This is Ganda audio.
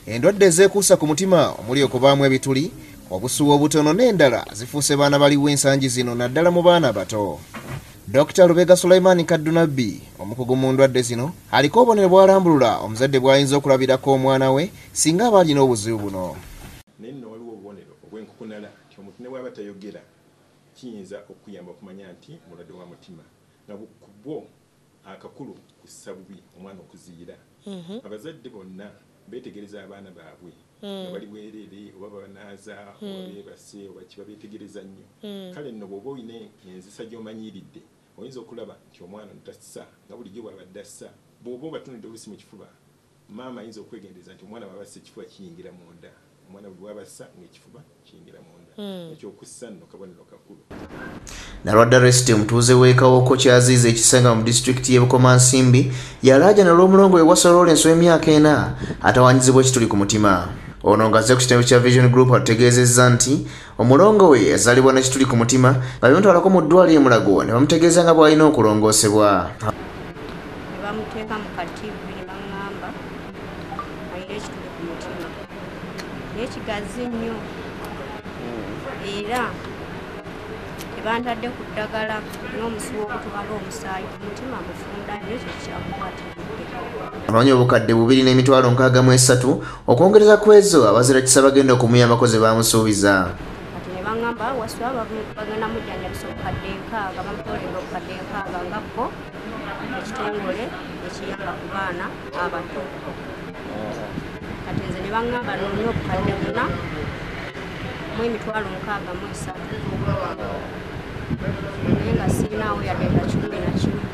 Endwadde ezeekuusa ku mutima omuli okubaamu ebituli, obusuwa obutono n'endala zifuuse baana baliwo ensangi zino naddala mu baana abato. Dr. Lubega Sulaiman Kaddunabbi, omukugu mu ndwadde zino, aliko obubonero bw'alambulula omuzadde bw'ayinza okulabirako omwana we singa aba alina obuzibu buno. Naye nno waliwo obubonero obw'enkukunala nti omuntu ne bw'aba tayogera kiyinza okuyamba okumanya nti mulwadde wa mutima, nga ku bwo akakulu kussa bubi omwana okuziyira. Abazadde bonna beetegereza abaana baabwe nga bali bwereere oba babanaaza oba beebase oba kiba beetegereza nnyo. Kale nno bw'oba olina enzisa gy'omanyiridde oyinza okulaba nti omwana tassa nga bulijjo bw'abadde assa. Bw'oba obatunudde oluusi mu kifuba, maama ayinza okwegendereza nti omwana bw'aba assa ekifuba kiyingira munda. Omwana buli bw'aba assa ng'ekifuba kiyingira munda. Ekyokussa nno kabonero kakulu. Nalwadda Resty omutuuze w'e Kawoko Kyaziiza ekisanga mu disitulikiti y'e Bukomansimbi yalaajana olw'omulongo we Wasswa Lawrence ow'emyaka 4 atawaanyizibwa ekituli ku mutima. Ono ng'azze ku kitebe kya Vision Group atutegeezezza nti omulongo we yazaalibwa n'ekituli ku mutima nga bimutwalako mu ddwaliro e Mulago ne bamutegeeza nga bw'alina okulongoosebwa. Ne bamuteeka mu kativi ne baŋŋamba alina ekituli ku mutima naye kigazi nnyo era tebantadde ku ddagala n'omusuwa ogutwala omusaayi ku mutima mufunda nnyo kye kyamukwatiridde. Anoonya obukadde 2,063 okwongereza ku ezo abazira kisa bagenda okumuyambako ze baamusuubiza. Kati ne baŋŋamba Wasswa bagenda mujjanjabisa obukadde 60, bamutooledde obukadde 60 nga bbo ekitongole ekiyamba ku baana abato. Kati nze ne baŋŋamba noonya obukadde 4 mu 63,000 naye nga sirinaawo yadde na 11.